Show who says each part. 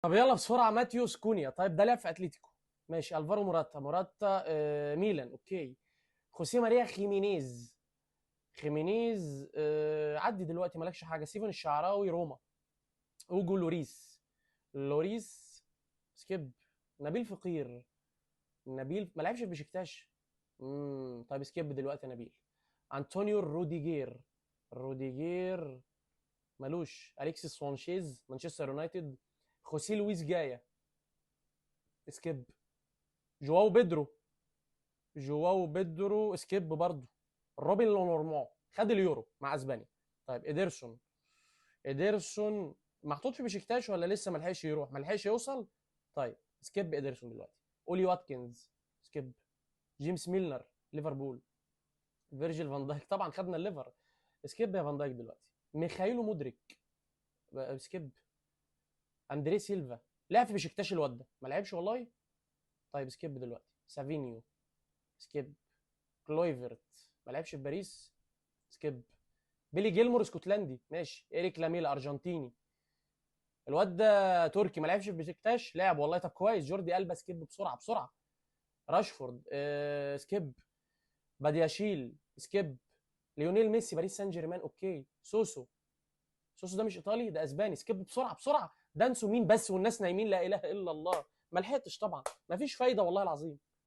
Speaker 1: طب يلا بسرعه، ماتيوس كونيا، طيب ده لعب في اتلتيكو، ماشي. الفارو موراتا، موراتا ميلان، okay. خوسيه ماريا خيمينيز، خيمينيز عدي دلوقتي مالكش حاجه. سيفن الشعراوي روما. اوجو لوريس، لوريس skip. نبيل فقير، نبيل ما لعبش في بشكتاش. طيب skip دلوقتي يا نبيل. انطونيو روديجير، روديجير مالوش. اليكسيس سانشيز مانشستر يونايتد. خوسيه لويس جايا skip. جواو بيدرو، جواو بيدرو skip برضه. روبن لونورمون خد اليورو مع اسبانيا. طيب ادرسون، ادرسون محطوط في بشكتاش ولا لسه ما لحقش يروح؟ ما لحقش يوصل. طيب skip ادرسون دلوقتي. اولي واتكنز skip. جيمس ميلنر ليفربول. فيرجيل فان دايك طبعا خدنا الليفر، skip يا فان دايك دلوقتي. ميخايلو مودريك skip. اندري سيلفا لعب في بشكتاش الواد ده، ما لعبش والله. طيب skip دلوقتي. سافينيو skip. كلويفرت ما لعبش في باريس skip. بيلي جيلمور اسكتلندي ماشي. اريك لاميلا ارجنتيني. الواد ده تركي ما لعبش في بشكتاش، لعب والله. طب كويس. جوردي البا skip بسرعة بسرعة. راشفورد skip. بادياشيل skip. ليونيل ميسي باريس سان جيرمان okay. سوسو، سوسو ده مش ايطالي ده اسباني، skip بسرعة بسرعة. دانسو مين بس والناس نايمين، لا اله الا الله. ما لحقتش طبعا، ما فيش فايده والله العظيم.